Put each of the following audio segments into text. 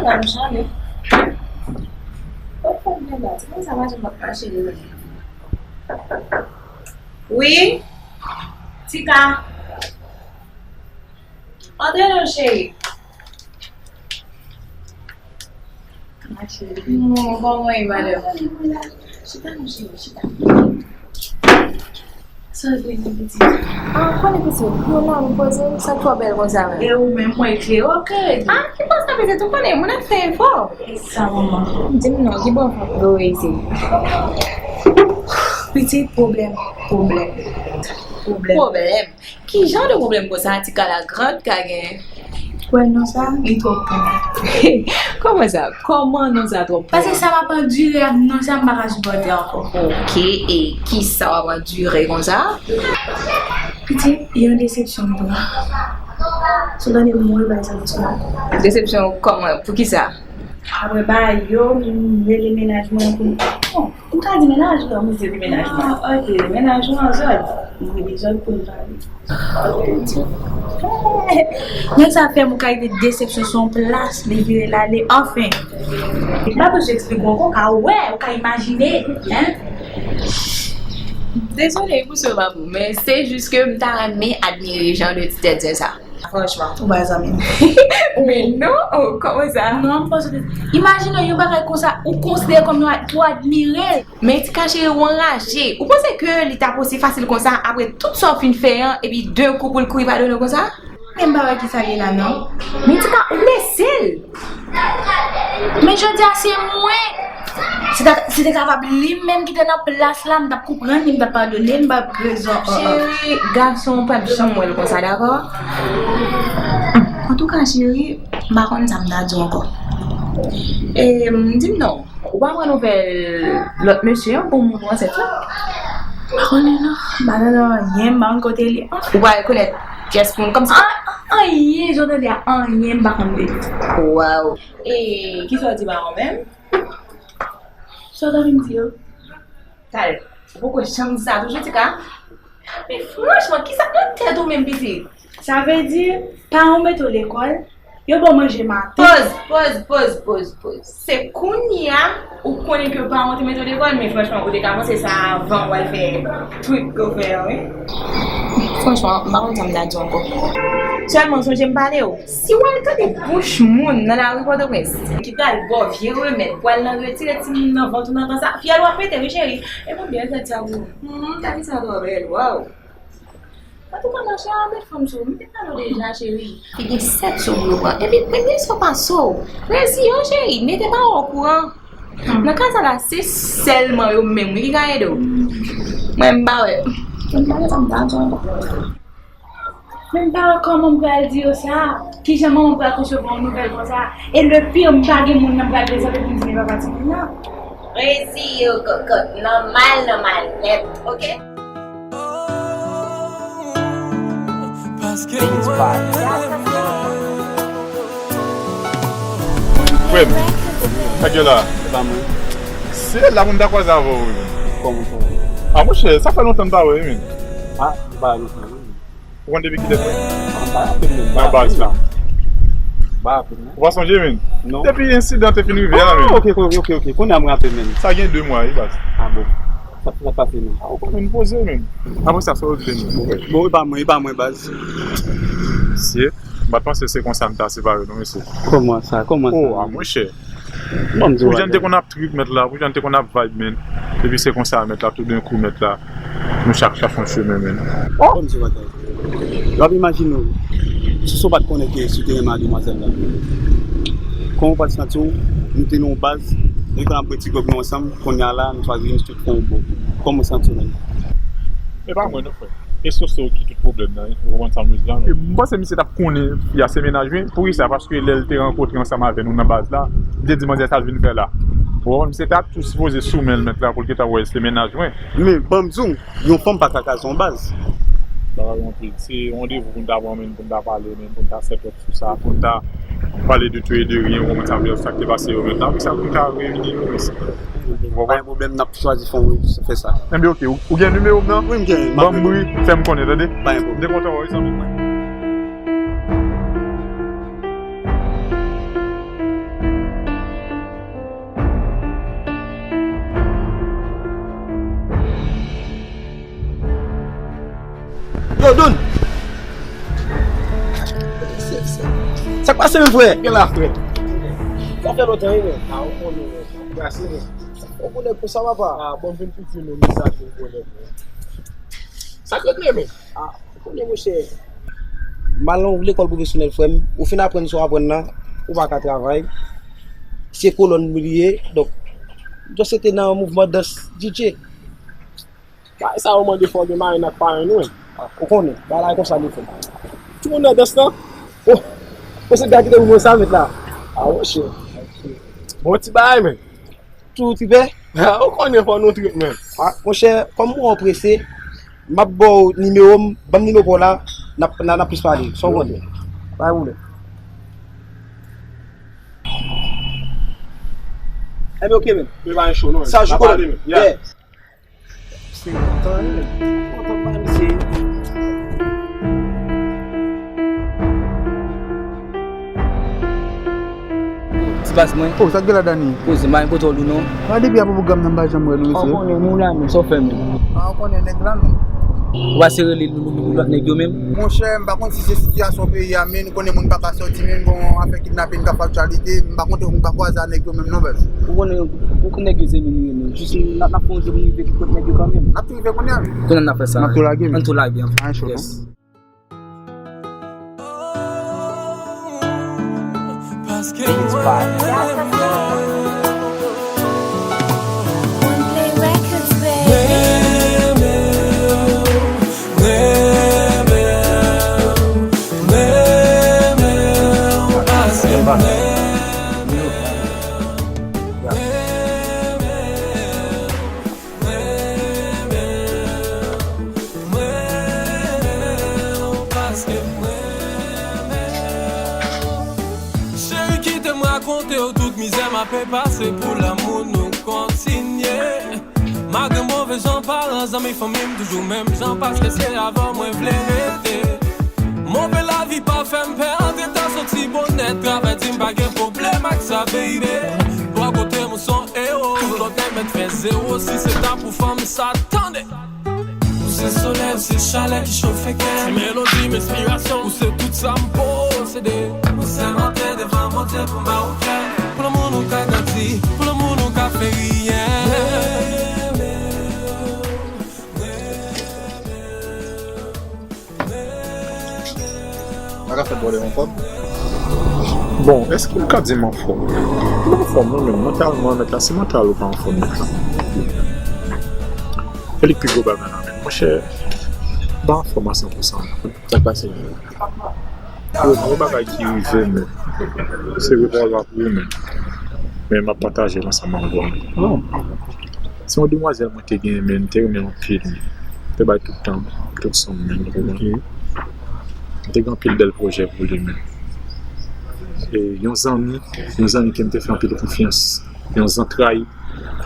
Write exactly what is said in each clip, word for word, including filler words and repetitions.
Sa m chale. Fòk fòk byen bati. Konsa mache m ap mache li menm. Wi? Tika? Antre non, cheri. Ma cheri. Bon, kòman w ye, madanm? Chita non, cheri, chita. Sa w vle di, pitit? Ah, konnen pitit, nou la, nou poze, sa twò bèl konsa menm. E ou menm, mwen klere, ok. Ah, ki konsa, pitit, ou konnen, moun ap fè efò. E sa, manman? Di m non, ki bò w ap dwe isi? Pitit, pwoblèm, pwoblèm, pwoblèm. Pwoblèm? Ki jan de pwoblèm konsa Tika la grand ka gen? Wè non sa, li twòp pou mwen. Kòman sa? Kòman non sa twòp pou ou? Paske sa m ap andire ak non sa, m pa ka sipòte ankò. Ok, e kisa w ap andire konsa? Pitit, yon desepsyon m pran. Sou tande m mouri bay sa douseman. Desepsyon kòman? Poukisa? Apre bagay yo, m rele mennaj mwen pou m. Bon, m ka di mennaj mwen, m di mennaj mwen. Ah, ok, mennaj mwen an zòd. M rele zòd pou n pale. Nèg sa fè m yon kalite desepsyon sou yon plas, li vire l ale, anfen. M pa bezwen eksplike w ankò, w ka wè, w ka imajine, en. Dezole pou sa, babou, men se jis ke m ta renmen admire jan de ti tèt zen sa. Franchman, ou pa zanmi m. Men non, oh, kòman sa? Non, m panse ke, imajine yon bagay konsa, ou konsidere kòm yon, ou admire l. Men Tika cheri, ou anraje. Ou panse ke li t ap osi fasil konsa apre tout sa w fin fè an, epi de kou pou l kouri padone w konsa? Men m pa wè kisa gen la non. Men Tika, ou blese l. Men jodi a se mwen. Si ta, si te kapab li menm ki te nan plas la, m t ap konprann li, m t ap padone l, m p ap rezon. Cheri, gason pa janm wè l konsa, dakò? Antouka, cheri, m pa konn sa m ta di w ankò. E, di m non, ou pa pran nouvèl lòt mesye an, bon moun ou ansent la? M pa konnen non, m pa tande anyen, m pa konn kote l ye. Ou pa rekonèt pyès moun kòmsi? An-, anyen, jan w tande a, anyen, m pa konn de li. Waw. E kisa w di ba ou menm? Sa w ta vin di yo? Talè, ou poko janm di sa toujou, Tika? Men franchman, kisa k nan tèt ou menm, pitit? Sa vle di, paran w mete w lekòl, yo ba w manje maten. Poz, poz, poz, poz, poz. Se kounye a ou konnen ke paran w te mete w lekòl, men franchman, ou te ka panse sa avan w al fè trip ke w fè an, wi. Franchman, m pa konn sa m ta di w ankò. Sèlman sonje m pale w. Si w al tande bouch moun nan lari Pòtoprens ki pral ba w vye remèd pou al nan retire timoun nan vant ou nan tan sa, fyèl w ap pete wi, cheri. E mwen byen santi ak ou. Hmm, Talisa twò bèl, waw. Antouka, monchè, met fanm sou ou. M te pale w deja, cheri. Li gen sèt sou pou yo pran. Epi premye sou pa sou. Rezi yo, cheri. Mete pa w okouran. Nan ka sa la, se sèlman yo menm wi ki ka ede w. Mwen, m pa wè. Mwen pa wè sa m ta di ankò. Men m pa wè kòman m pral di yo sa. Kijan manman m pral konsevwa yon nouvèl konsa? E le pire, m pa gen moun nan m pral prezante pou m di men papa timoun nan. Rezi yo, kokot, nòmal, nòmal nèt, oke? Paske mwen Frè m, nèg yo la. Se pa mwen. Se la pou m ta kwaze avè w wi. Kòman, kòman? Ah, monchè, sa fè lontan m pa wè wi, men. Ah, m pa wè lontan wi. Ou konn depi kilè, frè? Ah, m pa raple m, men. Nan baz la. M pa raple m, non. Ou pa sonje, men? Non. Depi ensidan te fin rive a la, men. Ah, ok, ok, ok, ok. Kounye a m raple m, men. Sa gen de mwa wi, baz. Ah bon. Sa, sa pase, men. Ah, ou konn poze, men. Apre sa, sa w vle, men. Bon, e pa mwen, e pa mwen, baz. Mesye, m pa t panse se konsa n ta separe nou, mesye. Kòman sa? Kòman sa? Oh, ah, monchè. Ban m di w yon bagay. Pou jan n te konn ap trip, mèt la, pou jan n te konn ap vibe, men. Epi se konsa, mèt la, toudenkou, mèt la, nou chak chache yon chemen, men. Oh! Ban m di w yon bagay. W ap imajine w, si w pa t konnen ke si w te renmen a demwazèl la, kòman w pral santi w? Nou te nan yon baz, nou te konn ap bwè ti gwòg nou ansanm, kounye a la, nou chwazi nou tout fè yon bò. Kòman w santi w menm? E pa mwen non, frè. E Soso ki tout pwoblèm nan, wi. Ou konprann sa m vle di la, non? E m panse misye t ap konnen fi a se mennaj mwen. Poukisa? Paske lè l te rankontre ansanm avè nou nan baz la, li te di manzè sa l vin fè la. Ou konprann? Misye t ap tou sipoze sou men l mèt la pou l gentan wè se mennaj mwen. Men, ban m di w, yon fanm pa ka kraze yon baz. Bagay yo anpil. Se randevou pou n ta pran, men, pou n ta pale, men, pou n ta set up sou sa, pou n ta pale de tout e de rien, ou konprann sa m vle di, sa k te pase yo, men, nan sa pou n ta reyini nou, men, ou konprann? Pa gen pwoblèm, n ap chwazi fè yon, fè sa. Enben, oke, ou, ou gen nimewo m nan? Wi, m gen, m ap rele w. Ban m wi, fè m konnen, tande? Pa gen pwoblèm. M te kontan wè w, zanmi mwen. Men frè. Gen la, frè. Sa fè lontan, wi, men. A, ou konnen, men. Brase, men. Ou konnen konsa, papa. A, bon, m vin piti, men, men sa, vin konnen, men. Sa k regle, men? A, ou konnen, monchè. M al nan lekòl pwofesyonèl, frè m. Ou fin aprann sa w aprann nan, ou pa ka travay. Se kolòn m li ye, donk, just rete nan mouvman dans D J. Bagay sa yo mande fò w gen marenn ak parenn, wi. A, ou konnen, bagay la e konsa li fè. Tout moun nan dans lan? Oh, ou se gade de moun sa met la. A, monchè. Bon ti bagay, men. Tou tripè? A, ou konnen fò nou trip, men. A, monchè, kòm mwen prese, m ap ba w nimewo m, ban m nimewo pa w la, n ap, n a, n a plis pale. Sa w konnen. Bay woule. Enben, oke, men. Li pa yon show, non. Sa jou konnen. Yeah. Se kontan, wi. Kontan pa misye. Ti baz mwen. Oh, sa k gen la, Dani? Poze, m pa gen kontwòl ou non. A, depi apre pwogram nan, m pa janm wè nou, mesye. Ou konnen nou la menm, sa w fè menm? A, ou konnen nèg la menm. Ou pa se rele lòt nèg yo menm? Monchè, m pa konn si se sitiyasyon peyi a, men nou konnen moun pa ka sòti, men bon, afè kidnapin ka fè aktyalite, m pa konte, m pa kwaze a nèg yo menm non, baz. Ou konnen, ou konnen nèg yo se moun yo menm. Jis n ap, n ap fè yon jou pou n rive ki kot nèg yo kanmenm. N ap tou rive kounye a. Kounye a n ap fè sa. N ap tou lage menm. Ann tou lage anfèt. Yes. Paske mwen renmen w. One Play Records, baby. Renmen w, renmen w, renmen w, paske mwen renmen w. Renmen w, renmen w, paske mwen renmen w. Cheri, kite m rakonte w tout mizè m ape pase pou lanmou nou kontinye. Malgre move jan paran, zanmi, fanmi m toujou menm jan, paske se avè w mwen vle rete. Move lavi pa fè m pè, antre ta soti bonè, travay di m pa gen pwoblèm ak sa, baby. Bò kote m ou se yon ewo, tout lòt nèg mèt fè zewo, si se ta pou fanm sa, tande. Ou se solèy, ou se chalè ki chofe kè m. Ti melodi m, enspirasyon, ou se tout sa m posede. Ou sèmante devan Bondye pou m ba ou kè. Pou lanmou nou ka grandi, pou lanmou nou ka fè riyen. Sa ka fèt, brother, anfòm? Bon, èske m ka di m anfòm? M anfòm, wi, men mantalman, mèt la, se mantal ou pa anfòm, mèt la. E li pi gwo bagay la, men. Monchè, m pa anfòm a san pou san. Sa k pase? Yo, gen yon bagay ki rive m, se repawòl la pou ou menm. Men m ap pataje l ansanm avè w. Se yon demwazèl mwen te genyen, men m te renmen anpil. M te bay tout tan m, tout san m, men, ou konprann? M te gen anpil bèl pwojè pou li, men. E yon zanmi, yon zanmi ke m te fè anpil konfyans, yon zantray,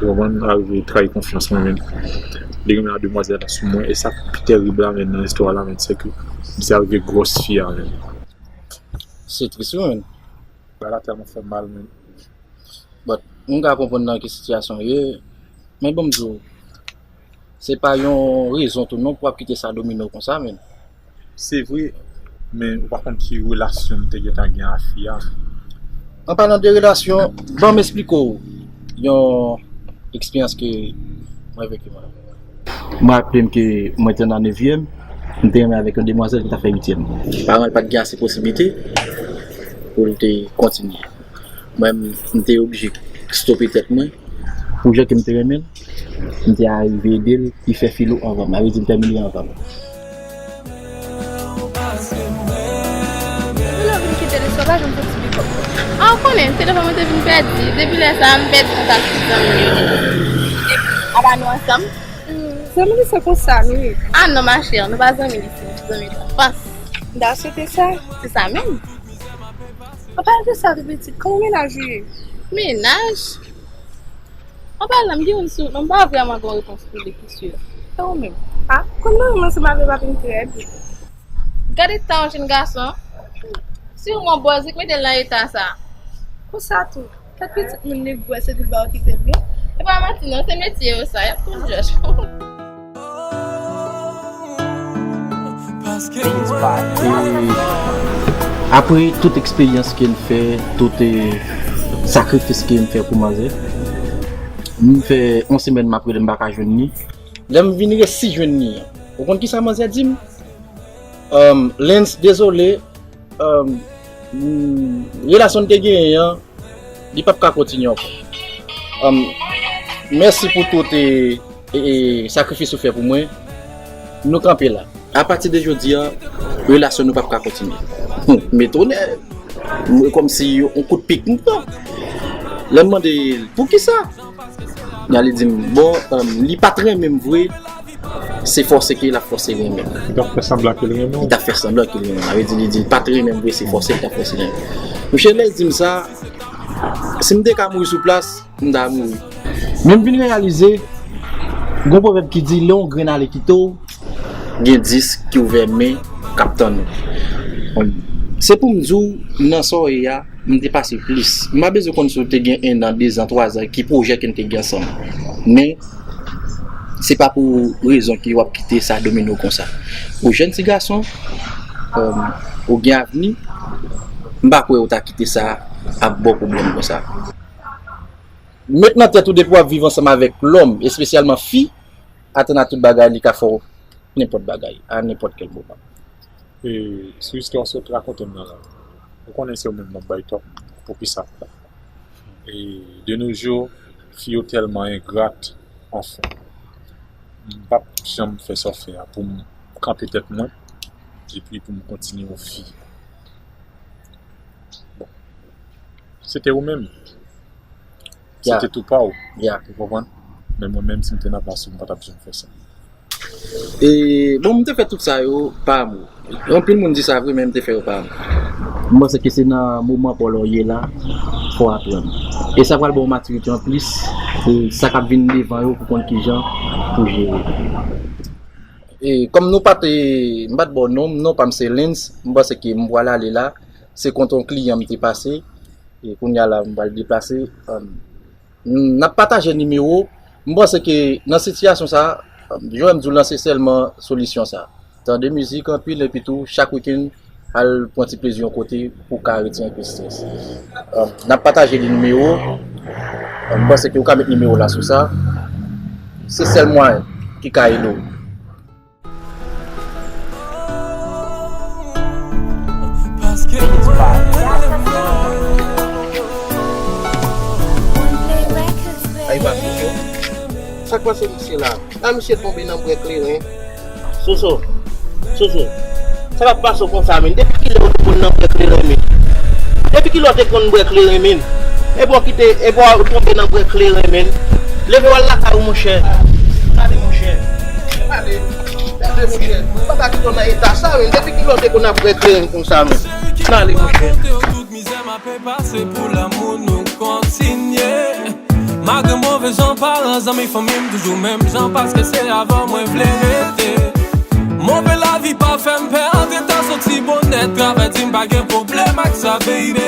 ou konprann, arive trayi konfyans mwen, men. Li renmen a demwazèl la sou mwen, e sa k pi tèrib la, men, nan istwa la, men, se ke misye arive gwòs fi a, men. Se tris, wi, men. Bagay la tèlman fè m mal, men. But, m ka konprann nan ki sitiyasyon w ye, men bon, m di w, se pa yon rezon tou non pou w ap kite sa domine w konsa, men. Se vre, men ou pa konn ki relasyon m te gentan gen a fi a. An palan de relasyon, ban m esplike w yon eksperyans ke mwen veki mwen. Mwen raple m ke mwen te nan nevyèm, m te renmen avèk yon demwazèl ki t ap fè uityèm. Paran l pa t gen ase posiblite pou l te kontinye. Mwen, m te oblije stope tèt mwen. Pou jan ke m te renmen l, m te arive ede l, li fè filo anvan m. Sa vle di m tèmine anvan l. Depi lè w vin kite li, sa w pa janm soti bikòp. A, ou konnen, telefòn mwen te vin pèdi. Depi lè sa a, m pèdi kontak tout zanmi m yo. Apa nou ansanm? Hmm, zanmi li se konsa, nou ye. A non, ma chère, nou pa zanmi li, se zanmi tanpans. M ta swete sa. Se sa menm. An palan de sa, tou pitit, kòman mennaj ou ye? Mennaj? An palan, m gen youn sou, men m pa vrèman gen yon repons pou li ki si. E ou menm? A, konn mwen menm ansanm avè w pa vin trè byen. Gade eta yon jenn gason. Si w gon bòz, li k mete l nan eta sa. Konsa tou. Kèk pitit moun li gwè se tout bagay ki fè byen. E pa manti non, se metye yo sa, y ap konn jòj. Paske mwen. E Apre tout eksperyans ke m fè, tout eh, sakrifis ke m fè pou manzè, m fè yon semèn m ap rele m pa ka jwenn li. Lè m vin resi jwenn li an, ou konn kisa manzè di m? Um, Lens, dezole, um, mm, relasyon n te genyen an, li p ap ka kontinye ankò. Um, mèsi pou tout eh, eh, eh, sakrifis ou fè pou mwen. Nou kanpe la. Apati de jodi a, relasyon nou p ap ka kontinye. Hum, men tonè, mwen kòmsi yon kout pik m pran. Lè m mande l, poukisa? Li di m, bon, um, li pa t renmen m vre, se fòse ke l ap fòse renmen m. Li t ap fè sanblan ke l renmen w. Li t ap fè sanblan ke l renmen m. Sa vle di, li di l pa t renmen m vre, se fòse li t ap fòse renmen m. Monchè, lè l di m sa, si m te ka mouri sou plas, m ta mouri. Men m vin reyalize, gon pwovèb ki di, lè yon grenn ale kite w, gen dis ki ouvè men k ap tann ou. Se pou m di w, nan sa w ye a, m te pase plis. M pa bezwen konn si w te gen en an, de zan, twa zan, ki pwojè ke n te gen ansanm. Men, se pa pou rezon ke w ap kite sa domine w konsa. Ou jèn ti gason, um, ou gen avni, m pa kwè ou ta kite sa ap ba w pwoblèm konsa. Met nan tèt ou depi w ap viv ansanm avèk lòm, espesyalman fi, atann a tout bagay, li ka fè w nenpòt bagay, a nenpòt kèl moman. E sou istwa sa w t rakonte m nan la, ou konnen se ou menm m ap bay tò, poukisa? E de nos jours, fi yo tèlman engrat, anfen. M p ap janm fè sa w fè a pou m kanpe tèt mwen, epi pou m kontinye yon fi. Bon. Se te ou menm. Se te tou pa w. Ou konprann? Men mwen menm, si m te nan plas ou, m pa t ap janm fè sa. E, bon, m te fè tout sa yo pa amou. Anpil moun di sa vre, men m te fè yo pa amou. M panse ke se nan moman pa w la w ye la, fò w aprann. E sa pral ba w matirite anplis, e sa k ap vin devan yo pou konn kijan pou jere. E kòm nou pa te, m pa t ba w non, non pa m se Lens, m panse ke m pral ale la, se kont yon kliyan m te pase, e kounye a la m pral deplase. Um, n ap pataje nimewo. M panse ke nan sitiyasyon sa, um, jan m di w lan se sèlman solisyon sa. Tande mizik anpil epi tou chak wikenn al pran ti plezi yon kote pou w ka retire anpil estrès. Um, n ap pataje li nimewo. Um, m panse ke ou ka met nimewo la sou sa. Se sèl mwayen ki ka ede w. Sa k pase misye la? La misye tonbe nan bwè kleren. Soso, Soso, sa p ap pase w konsa menm. Depi kilè w te konn nan bwè kleren menm? Depi kilè w te konn bwè kleren menm? Epi w kite, epi w tonbe nan bwè kleren menm. Leve w al lakay ou monchè. Gade monchè. Gade monchè. Papa ki konn nan eta sa menm. Depi kilè w te konn ap bwè kleren konsa menm? N ale monchè. Tout mizè m ape pase pou lanmou nou kontinye. Malgre move jan paran, zanmi, fanmi m toujou menm jan paske se avè w mwen vle rete. Move lavi pa fè m pè antre tan soti bonè travay di m pa gen pwoblèm ak sa baby.